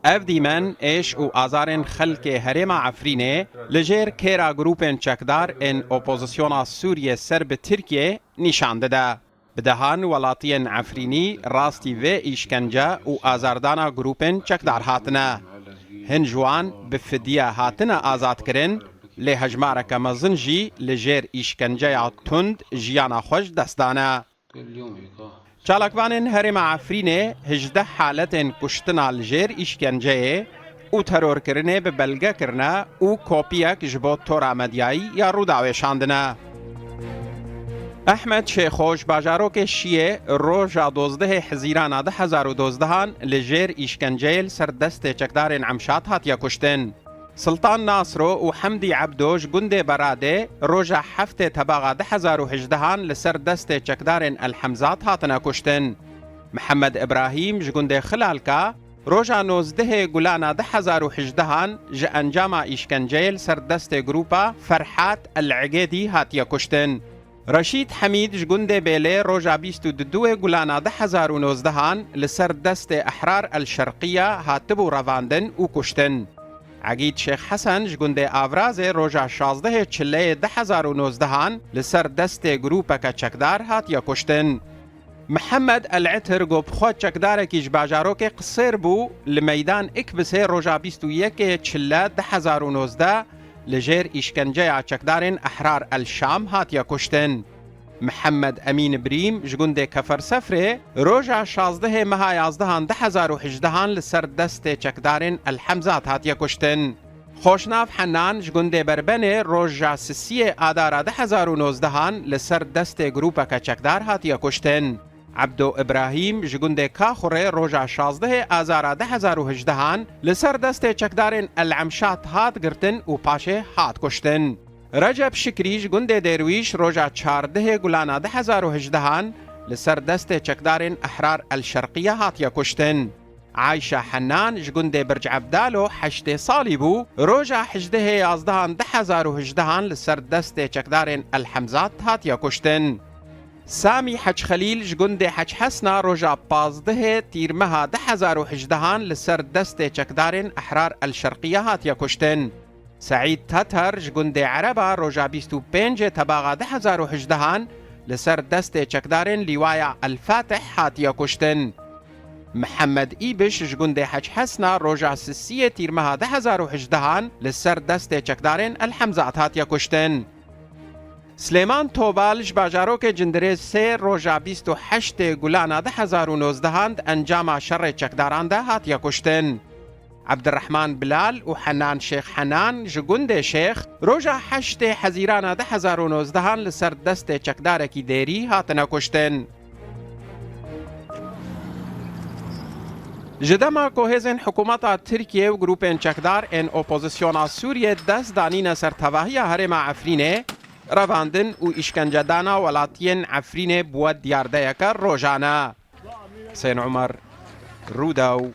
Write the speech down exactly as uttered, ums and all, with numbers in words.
Ev dîmen êş û azarên xelkê herêma Efrînê li jêr kêra grûpên çekdar ên opozisyona Sûriyê ser bi Tirkiyê nîşan dide. Bi dehan welatiyên Efrînî rastî vê îşkence û azardana grûpên çekdar hatine. Hin ji wan bi fidye hatine azadkirin, lê hejmareke mezin jî li jêr îşkenceya tund jiyana xwe ji dest dane. Çalakvanên herêma Efrînê hejdeh haletên kuştina li jêr îşkenceyê û terorkirinê bi belge kirine û kopiyek ji bo tora medyayî ya Rûdawê şandine. Ehmed Şêxo ji bajarokê Şiyê roja dozdehê Hezîrana du hezar û dozdehan li jêr îşkenceyê li ser destê çekdarên Emşat hatiye kuştin. Siltan Nasro û Hemdî Ebdo ji gundê Beradê roja heftê Tebaxa du hezar û hejdehan li ser destê çekdarên El Hemzat hatine kuştin. Mihemed Ibrahîm ji gundê Xilalka roja nozdehê Gulana du hezar û hejdehan ji encama îşkenceyê li ser destê grûpa Ferhat El Egêdî hatiye kuştin. Reşîd Hemîd ji gundê Bêlê roja bîst û duduwê Gulana du hezar û nozdehan li ser destê Ehrar El Şerqiya hatibû revandin û kuştin. Egîd Şêx Hesen ji gundê Avrazê roja şazdehê Çileyê du hezar û nozdehan li ser destê grûpeke çekdar hatiye kuştin. Mihemed El Etir ku bi xwe çekdarekî ji bajarokê Qisêr bû, li meydan Ikbisê roja bîst û yekê Çile du hezar û nozdeh li jêr îşkenceya çekdarên Ehrar El Şam hatiye kuştin. Mihemed Emîn Brîm ji gundê Kefer Sefrê roja şazdehê meha yazdehan du hezar û hejdehan li ser destê çekdarên El Hemzat hatiye kuştin. Xoşnav Henan ji gundê Berbenê roja sisiyê Adara du hezar û nozdehan li ser destê grûpeke çekdar hatiye kuştin. Ebdo Ibrahîm ji gundê Kaxurê roja şazdehê Azara du hezar û hejdehan li ser destê çekdarên El Emşat hat girtin û paşê hat kuştin. Recep Şikrî ji gundê Dêrwîş roja çardehê Gulana du hezar û hejdehan li ser destê çekdarên Ehrar El Şerqiye hatiye kuştin. Ayşe Henan ji gundê Birc Evdalo heştê salî bû, roja hejdehê yazdehan du hezar û hejdehan li ser destê çekdarên El Hemzat hatiye kuştin. Samî Hec Xelîl ji gundê Hec Hesna roja pazdehê Tîrmeha du hezar û hejdehan li ser destê çekdarên Ehrar El Şerqiye hatiye kuştin. Seîd Tatar ji gundê Ereba roja bîst û pêncê Tebaxa du hezar û hejdehan li ser destê çekdarên Lîwaya El Fatih hatiye kuştin. Mihemed Îbiş ji gundê Hec Hesna roja sisiyê Tîrmeha du hezar û hejdehan li ser destê çekdarên El Hemzat hatiye kuştin. Silêman Tobal ji bajarokê Cindirêsê roja bîst û heştê Gulana du hezar û nozdehan di encama şerê çekdaran de hatiye kuştin. Ebdirehman Bilal û Henan Şêx Henan ji gundê Şêx roja heştê Hezîrana du hezar û nozdehan li ser destê çekdarekî Dêrî hatine kuştin. Ji dema ku hêzên hikûmeta Tirkiyê û grûpên çekdar ên opozisyona Sûriyê dest danîne ser tevahiya herêma Efrînê, revandin û îşkencedana welatiyên Efrînê bûye diyardeyeke rojane. Husên Umer, Rûdaw,